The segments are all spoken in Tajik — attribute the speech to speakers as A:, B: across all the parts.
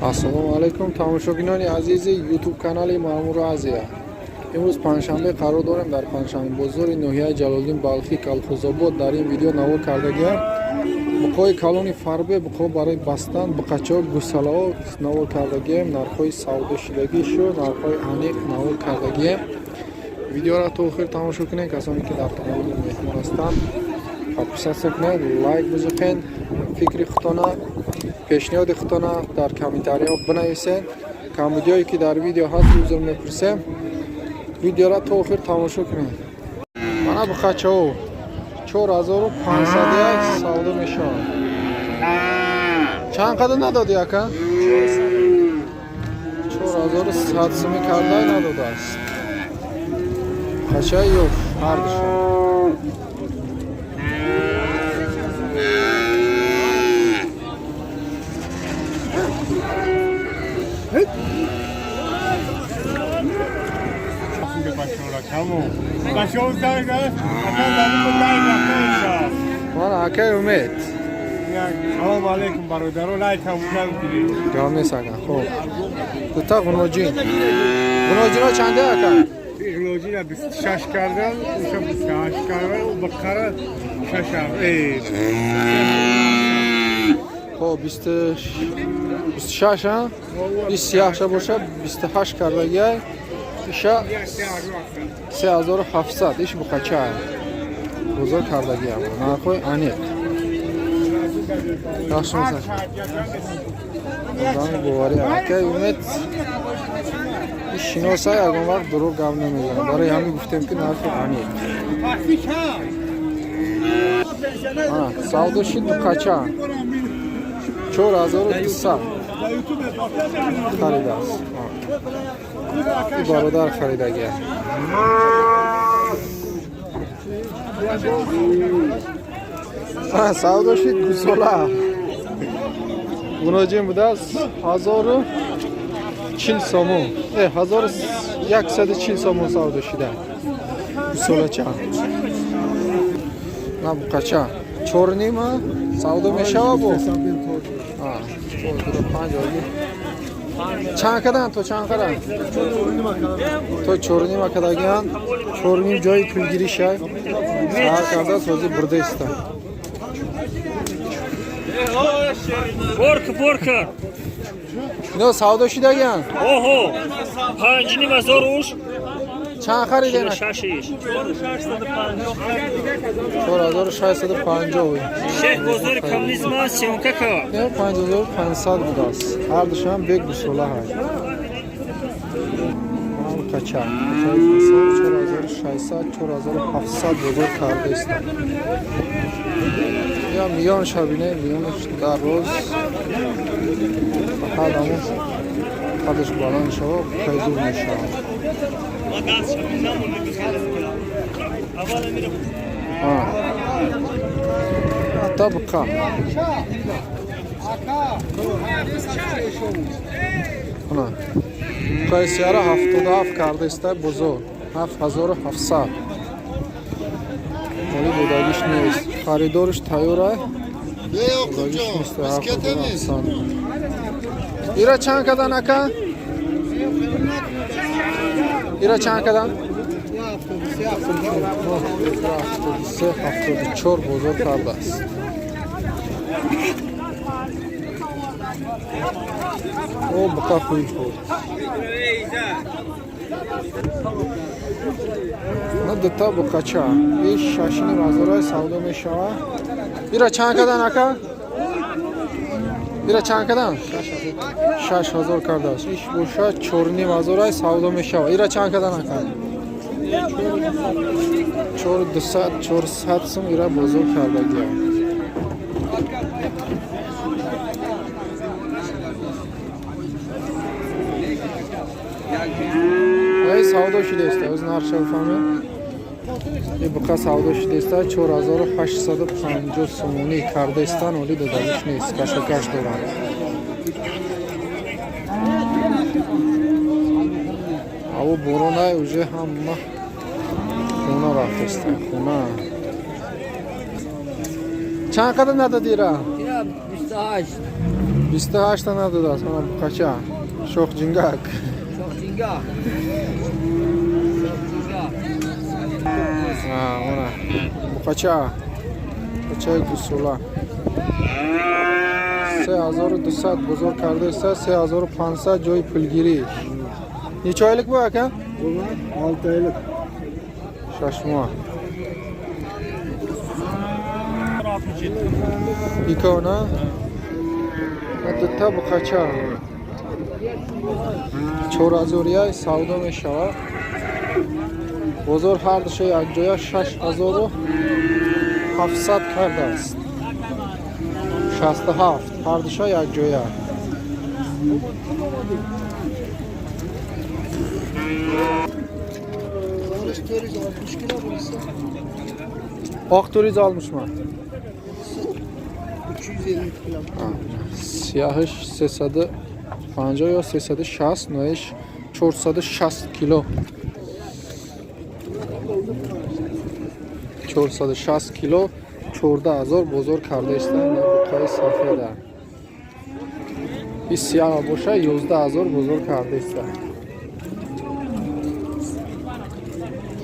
A: Ассалому алайкум, тамошобинони азизи ютуб канали Маъмур Азия. Имрӯз панҷшанбе, қарор дорем дар панҷшанбе бозори ноҳияи Ҷалолиддин Балхӣ, Калхозобод. Дар ин видео навор кардагиам буқои калони фарбе, буқо барои бастан, буқачаҳо, гусалаҳо навор кардагием, нархҳои савдошудагишу нархҳои аниқ навор кардагием. Видеоро то охир тамошо кунед. Касоне ки дар канали мо меҳмон ҳастанд, подписаться кунед, лайк бизухед, фикри худтона, пешниҳоди худтона дар комментариҳо бинависед. Камбудиҳое ки дар видео ҳаст, узр мепурсем. Видеоро то охир тамошо кунед. Мана буқачаҳо 4501 савдо мешавад. Чанд қадар надоди, ака? 4100 суми карда надодааст. Қачаи ёф ҳардушон. Мана акаи Умед.
B: Салом алейкум, бародаро, лайкам кунед.
A: Гап нест, ака. Хоб, дута ғуноҷин. Ғуноҷино чанде, ака?
B: Ғуноҷина 26 кардан, уша 28 кардан, бақара 6.
A: Хоб, 26, а ис сияҳша боша, 28 кардагиай, иша 3700. Иш буқача бозор кардагиам, нархҳои аниқ. Yaxshi, боварӣ, акаи Умед шиноса, ягон вақт дурӯғ гап намезанад. Барои ҳамин гуфтем, ки нархи аниқ. Савдо шид, буқача 4200 харидааст. И бародар харидагия. Савдо шид гусола, муроҷиин будааст, 1040 сомон, 1140 сомон савдо шида гусолача. На, буқача чорнима савдо мешава бо панҷ. Чанд кадан, то чанд кадан? То чорнима кадагиан, чорним ҷои пулгиришай. Саҳар карда сози бурдаиста.
C: Борка, борка.
A: Ино савдо шидагиан?
C: Оҳо. 5,5 ҳазор уш.
A: Чанд харидена?
C: Шашиш.
A: 4650.
C: Шех бозори коммунизм аст, съёмка ка.
A: 5500 будааст. Ҳардушам бек гусола ҳаст. Кача 4600, 4700 бозор кардааст. Я миёнша бинед, миёнаш дар рӯз фақат ҳамун қадаш баланд шава, хайзур мешавад. Табқа қайсияра 77 кардааста бозор, 7700. Оли додагиш нест, харидориш тайёра, додагиш нест. 7700. Ира чанд кадан, ака? Ира чанд кадан? 73, 74 бозор кардааст. О, буқа хуй хӯрд. На, дута буқача и 6,5 ҳазораи савдо мешавад. Ира чанд кадан, ака? Ира чанд кадан? 6000 кардааст. Иш боша 4,5 ҳазораи савдо мешавад. Ира чанд кадан, ака? 4200, 400 сум ира бозор кардагия. Ай, савдо шудааст, оз нархша бифаҳмем. И буқа савдо шудааст, 4850 сомонӣ кардаистан, оли додагиш нест, кашокаш доранд. Ҳаво боронай, уже ҳама хона рафтаста, хона. Чанд қадар надодира?
D: 28.
A: 28 надодааст. Мана буқача. Шохҷингак. Мана буқача. Буқачаи гусола. 3200 бозор кардааст, 3500 ҷои пулгирӣ. Неча ойлик бу ака?
B: 6 айлык.
A: 6 моҳ. Икона дута буқача 4000 савдо мешавад. Бозор ҳар душа якҷоя 6700 кардааст. 67 ҳар душа якҷоя. Oq 460 mı?
D: 250 kilo.
A: Сияҳиш 350 ё 360, ноиш 460 кило. 460 кило 14000 бозор карда истанд дар буқаи сафеда. И сияҳ боша 11000 бозор карда истанд.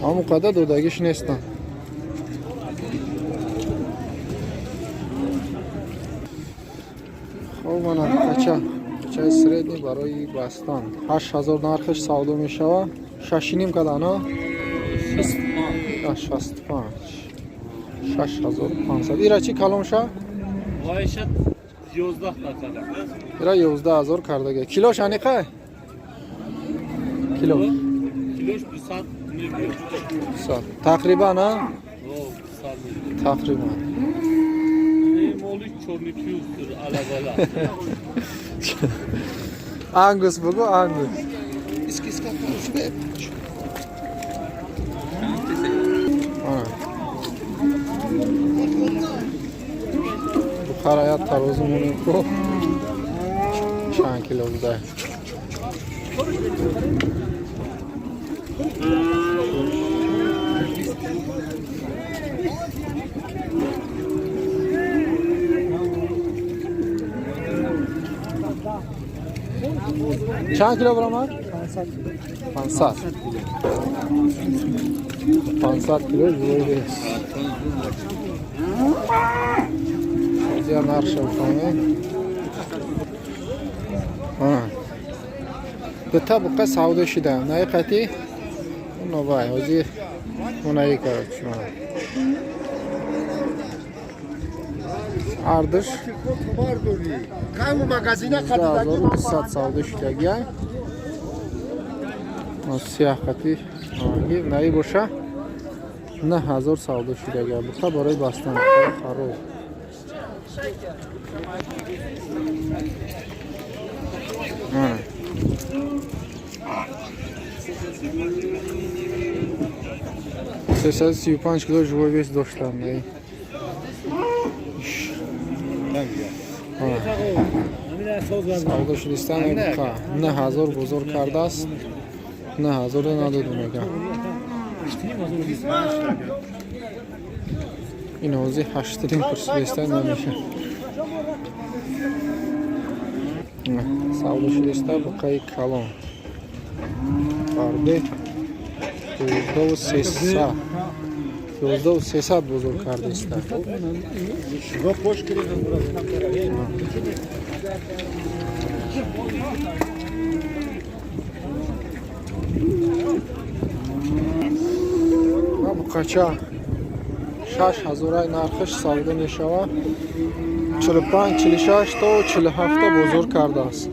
A: Ҳамон қадар додагиш нестанд. Хоб, мана кача, качаи средний барои бастан 8000 нархаш савдо мешавад. 6,5 кадана? 65. 6500. Ира чӣ калон ша?
C: Вайша 11 такада.
A: Ира 11000 кардага. Килош аниқа? Кило.
C: Килош 200 мебиёд.
A: 200. Тақрибан, а?
C: О, 200 мебиёд.
A: Тақрибан.
C: Моли чорни плюсдур алабала.
A: Ангус бугу, ангус. Ана. Бухара як тарозу монем ку. Чанд кило буда? Чанд кило баромад? 500. 500 кило живой вес. Ҳозир нархша бифаҳмем. Дута буқа савдо шуда. Наи қати новай. Ҳозир онаи короче. Мана. Ҳардуш 1200 савдо шудагия. Сияҳ қати наи боша 9000 савдо шудагия. Буқа барои бастан хароб. Ана. 335 кило живой вес доштам. Савдо шудистан буқа 9000 бозор кардааст. 9000 надоду мега. Ин ҳозир 8 пурсидистан намеша. Савдо шудиста буқаи калон. Фарде 12300. 11300 бозор кардиста. Ва буқача 6000 нархаш савдо мешавад. 45, 46 то 47 бозор кардааст.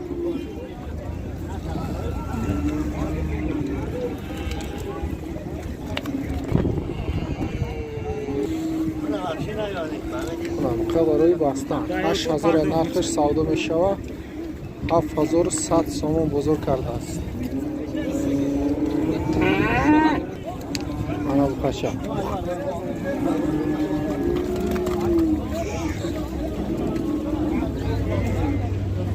A: Буқа барои бастан 8000 нархаш савдо мешавад. 7100 сомон бозор кардааст. Ана буқача.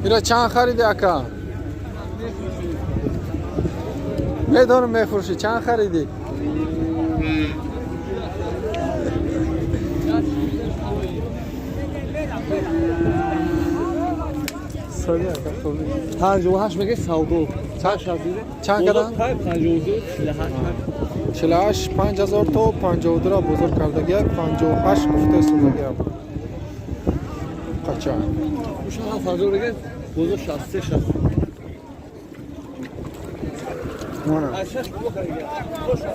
A: Ира чанд хариди ака? Медонам мефурӯшӣ, чанд хариди?
D: 58 мега савдо.
A: Чанд кардан?
D: 52, 48.
A: 48, 5000 то 52 ра бозор кардагия, 58 гуфта истодагия. Қача.
D: Уша 7000 мега, бозор 63, 60.
A: Мана.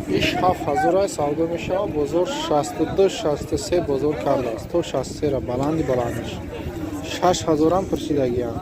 A: Иш 7000 савдо мешавад, бозор 62, 63 бозор кардааст. То 63 ра баланди баландиш. 6000 ам пурсидагиям.